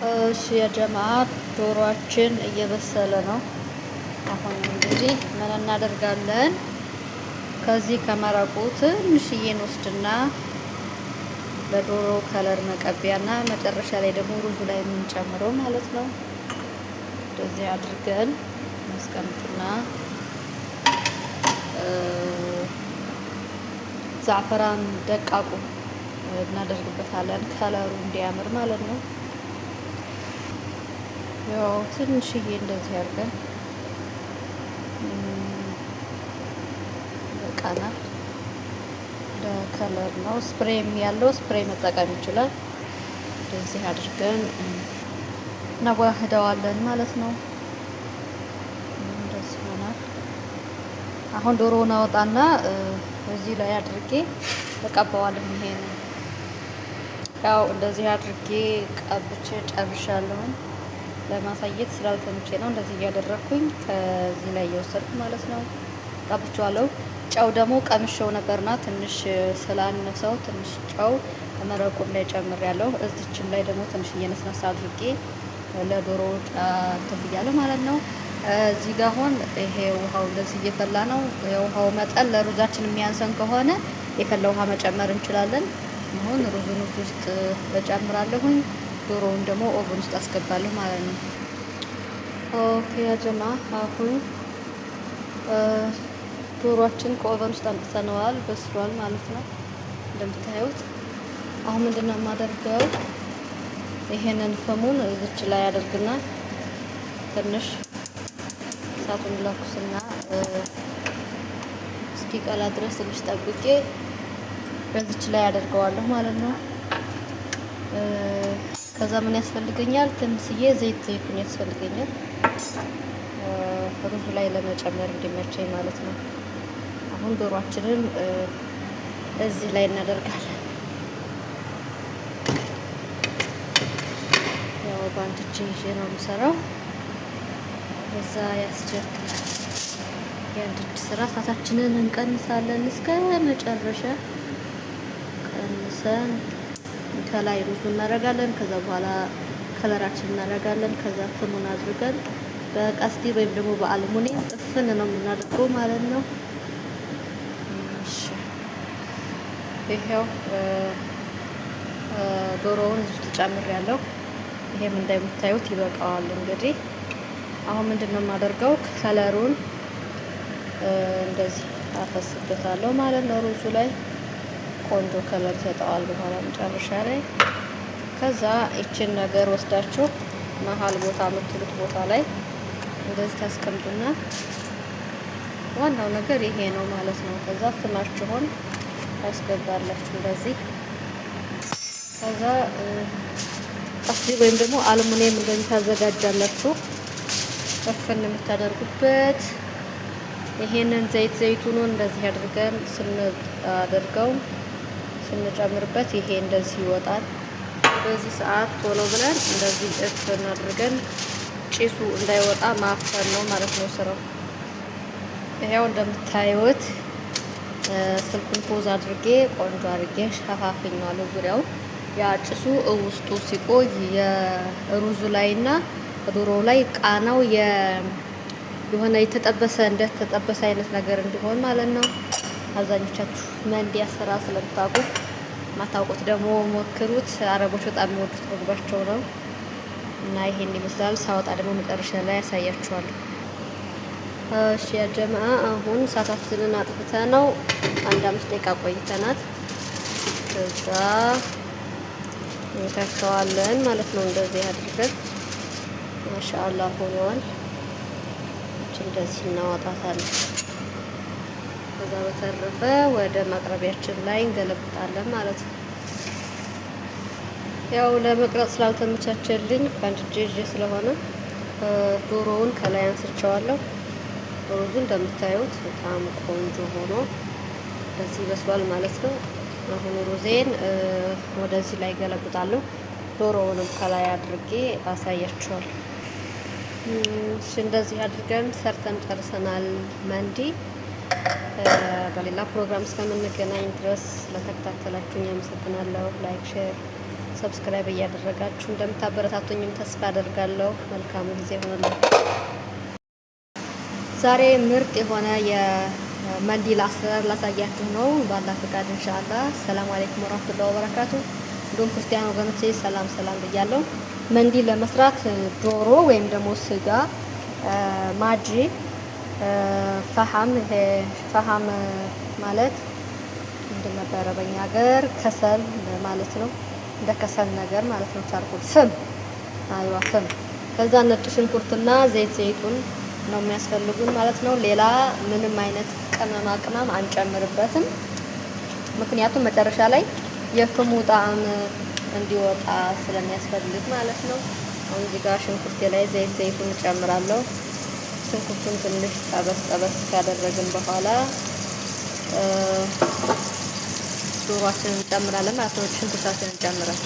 እሺ የጀማ ዶሯችን እየበሰለ ነው። አሁን እንግዲህ ምን እናደርጋለን? ከዚህ ከመረቁ ትንሽዬ እንወስድና ለዶሮ color መቀቢያና መጨረሻ ላይ ደግሞ ሩዙ ላይ የምንጨምረው ማለት ነው። እንደዚህ አድርገን እናስቀምጥና ዛፈራን ደቃቁ እናደርግበታለን color ኡ እንዲያምር ማለት ነው። ያው ትንሽዬ እንደዚህ አድርገን በቃናል። ለ color ነው። spray ም ያለው spray መጠቀም ይችላል። እንደዚህ አድርገን እናዋህደዋለን ማለት ነው። እንደዚህ ይሆናል። አሁን ዶሮውን አወጣና እዚህ ላይ አድርጌ እቀባዋለሁ። ይሄን ያው እንደዚህ አድርጌ ቀብቼ ጨርሻለሁኝ። ለማሳየት ስላልተመቼ ነው እንደዚህ እያደረኩኝ ከዚህ ላይ እየወሰድኩ ማለት ነው። ቀብቼዋለሁ። ጨው ደግሞ ቀምሼው ነበርና ትንሽ ስላነሰው ትንሽ ጨው መረቁም ላይ ጨምሬያለሁ። እዚችም ላይ ደግሞ ትንሽ እየነስነሳ አድርጌ ለዶሮ እንትን ብያለሁ ማለት ነው። እዚህ ጋር አሁን ይሄ ውሃው እንደዚህ እየፈላ ነው። የውሃው መጠን ለሩዛችን የሚያንሰን ከሆነ የፈላ ውሃ መጨመር እንችላለን። አሁን ሩዙን ውስጥ እጨምራለሁኝ። ዶሮውን ደግሞ oven ውስጥ አስገባለሁ ማለት ነው። Okay ያ ጀማ አሁን ዶሮአችን ከ oven ውስጥ አምጥተነዋል፣ በስሏል ማለት ነው እንደምታዩት። አሁን ምንድነው የማደርገው? ይሄንን ፍሙን እዚች ላይ አደርግና ትንሽ እሳቱን ለኩስና እስኪቀላ ድረስ ትንሽ ጠብቄ በዚች ላይ አደርገዋለሁ ማለት ነው። ከዛ ምን ያስፈልገኛል? ትንሽዬ ዘይት ዘይቱን ያስፈልገኛል ሩዙ ላይ ለመጨመር እንዲመቸኝ ማለት ነው። አሁን ዶሯችንን እዚህ ላይ እናደርጋለን። ያው በአንድ እጄ ይዤ ነው የምሰራው፣ እዛ ያስቸግራል። የአንድ እጅ ስራ። እሳታችንን እንቀንሳለን እስከ መጨረሻ ቀንሰን ከላይ ሩዙ እናደርጋለን። ከዛ በኋላ color ኣችን እናደርጋለን። ከዛ ፍሙን አድርገን በቀስዲር ወይም ደግሞ በአልሙኒየም እፍን ነው የምናደርገው ማለት ነው። እሺ ይሄው ዶሮውን እዚህ ውስጥ ጨምሬያለሁ። ይሄም እንደምታዩት ይበቃዋል። እንግዲህ አሁን ምንድነው የማደርገው? color ኡን እንደዚህ አፈስበታለሁ ማለት ነው። ሩዙ ላይ ቆንጆ color ይሰጠዋል በኋላ መጨረሻ ላይ። ከዛ ይችን ነገር ወስዳችሁ መሀል ቦታ የምትሉት ቦታ ላይ እንደዚህ ታስቀምጡና ዋናው ነገር ይሄ ነው ማለት ነው። ከዛ ፍማችሁን ታስገባላችሁ እንደዚህ። ከዛ ቀስዲ ወይም ደግሞ አልሙኒየም እንደዚህ ታዘጋጃላችሁ እፍን የምታደርጉበት። ይሄንን ዘይት ዘይቱን እንደዚህ አድርገን ስናደርገው ስንጨምርበት ይሄ እንደዚህ ይወጣል። በዚህ ሰዓት ቶሎ ብለን እንደዚህ እፍን አድርገን ጭሱ እንዳይወጣ ማፈን ነው ማለት ነው ስራው። ይሄው እንደምታዩት ስልኩን pause አድርጌ ቆንጆ አድርጌ ሸፋፍኛለሁ ዙሪያው። ያ ጭሱ ውስጡ ሲቆይ የሩዙ ላይና ዶሮ ላይ ቃናው የሆነ የተጠበሰ እንደተጠበሰ አይነት ነገር እንዲሆን ማለት ነው። አብዛኞቻችሁ መንዲ አሰራር ስለምታውቁ፣ ማታውቁት ደግሞ ሞክሩት። አረቦች በጣም የሚወዱት ምግባቸው ነው እና ይሄን ይመስላል። ሳወጣ ደግሞ መጨረሻ ላይ ያሳያችኋለሁ። እሺ ያ ጀማአ አሁን እሳታችንን አጥፍተነው አንድ 5 ደቂቃ ቆይተናት ከዛ እንከፍተዋለን ማለት ነው። እንደዚህ አድርገን ማሻአላህ ሆኗል። እንደዚህ እናወጣታለን። ከዛ በተረፈ ወደ ማቅረቢያችን ላይ እንገለብጣለን ማለት ነው። ያው ለመቅረጽ ስላልተመቻቸልኝ በአንድ እጄ ይዤ ስለሆነ ዶሮውን ከላይ አንስቼዋለሁ። ሩዙ እንደምታዩት በጣም ቆንጆ ሆኖ እንደዚህ በስሏል ማለት ነው። አሁን ሩዜን ወደዚህ ላይ ገለብጣለሁ። ዶሮውንም ከላይ አድርጌ አሳያችኋለሁ። እሺ እንደዚህ አድርገን ሰርተን ጨርሰናል መንዲ። በሌላ ፕሮግራም እስከምንገናኝ ድረስ ለተከታተላችሁኝ አመሰግናለሁ። Like፣ share፣ Subscribe እያደረጋችሁ እንደምታበረታቱኝም ተስፋ አደርጋለሁ። መልካም ጊዜ ሆነላችሁ። ዛሬ ምርጥ የሆነ የመንዲል አሰራር ላሳያችሁ ነው በአላህ ፍቃድ ኢንሻአላህ። ሰላም አለይኩም ወራህመቱላሂ ወበረካቱ። እንዲሁም ክርስቲያን ወገኖቼ ሰላም ሰላም ብያለሁ። መንዲል ለመስራት ዶሮ ወይም ደግሞ ስጋ፣ ማጂ፣ فحم፣ ይሄ فحم ማለት ምንድን ነበረ በእኛ ሀገር ከሰል ማለት ነው። እንደ ከሰል ነገር ማለት ነው። Charcoal፣ ፍም፣ أيوه ፍም። ከዛ ነጭ ሽንኩርትና ዘይት ዘይቱን ነው የሚያስፈልጉን ማለት ነው። ሌላ ምንም አይነት ቅመማ ቅመም አንጨምርበትም። ምክንያቱም መጨረሻ ላይ የፍሙ ጣዕም እንዲወጣ ስለሚያስፈልግ ማለት ነው። አሁን እዚህ ጋር ሽንኩርቴ ላይ ዘይት ዘይቱን እጨምራለሁ። ሽንኩርቱን ትንሽ ጠበስ ጠበስ ካደረግን በኋላ ዶሯችንን እንጨምራለን ማለት ነው። ሽንኩርታችንን እንጨምራለን።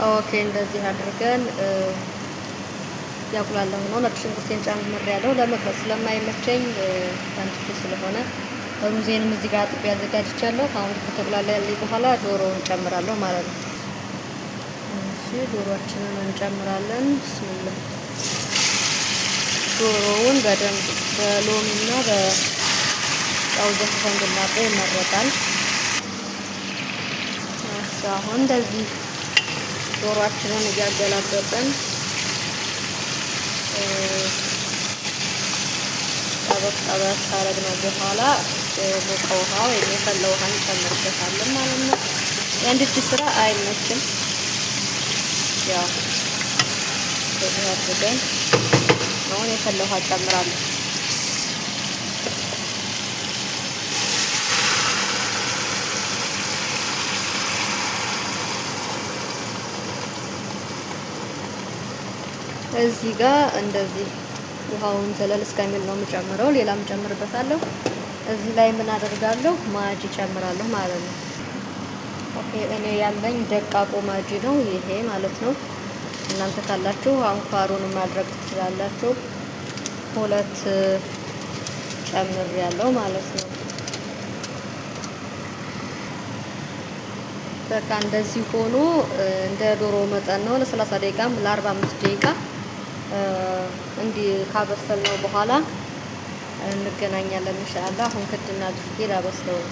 Okay፣ እንደዚህ አድርገን ያቁላለሁ ነው። ነጭ ሽንኩርቴን ጨምሬያለሁ። ለመቅረጽ ስለማይመቸኝ አንጥቼ ስለሆነ ሩዜንም እዚህ ጋር አጥቤ አዘጋጅቻለሁ። አሁን ከተቁላላልኝ በኋላ ዶሮውን ጨምራለሁ ማለት ነው። እሺ፣ ዶሮአችንን እንጨምራለን። ብስሚላህ። ዶሮውን በደንብ በሎሚና በጨው ዘፍዘን ብናጥበው ይመረጣል። እሺ፣ አሁን እንደዚህ ዶሮአችንን እያገላበጥን ጠበስ ጠበስ ካረግነው በኋላ ሞቀ ውሃ ወይም የፈላ ውሃ እንጨምርበታለን ማለት ነው። የአንድ እጅ ስራ አይመችም። ያው በዚህ አድርገን አሁን የፈላ ውሃ እጨምራለሁ። እዚህ ጋር እንደዚህ ውሃውን ዘለል እስከሚል ነው የምጨምረው። ሌላም ጨምርበታለሁ። እዚህ ላይ ምን አደርጋለሁ? ማጂ ጨምራለሁ ማለት ነው። Okay፣ እኔ ያለኝ ደቃቁ ማጂ ነው ይሄ ማለት ነው። እናንተ ካላችሁ አንኳሩን ማድረግ ትችላላችሁ። ሁለት ጨምር ያለው ማለት ነው። በቃ እንደዚህ ሆኖ እንደ ዶሮ መጠን ነው። ለ30 ደቂቃም ለ45 ደቂቃ እንዲህ ካበሰልነው በኋላ እንገናኛለን ኢንሻአላህ። አሁን ክድና አድርጌ ላበስለው ነው።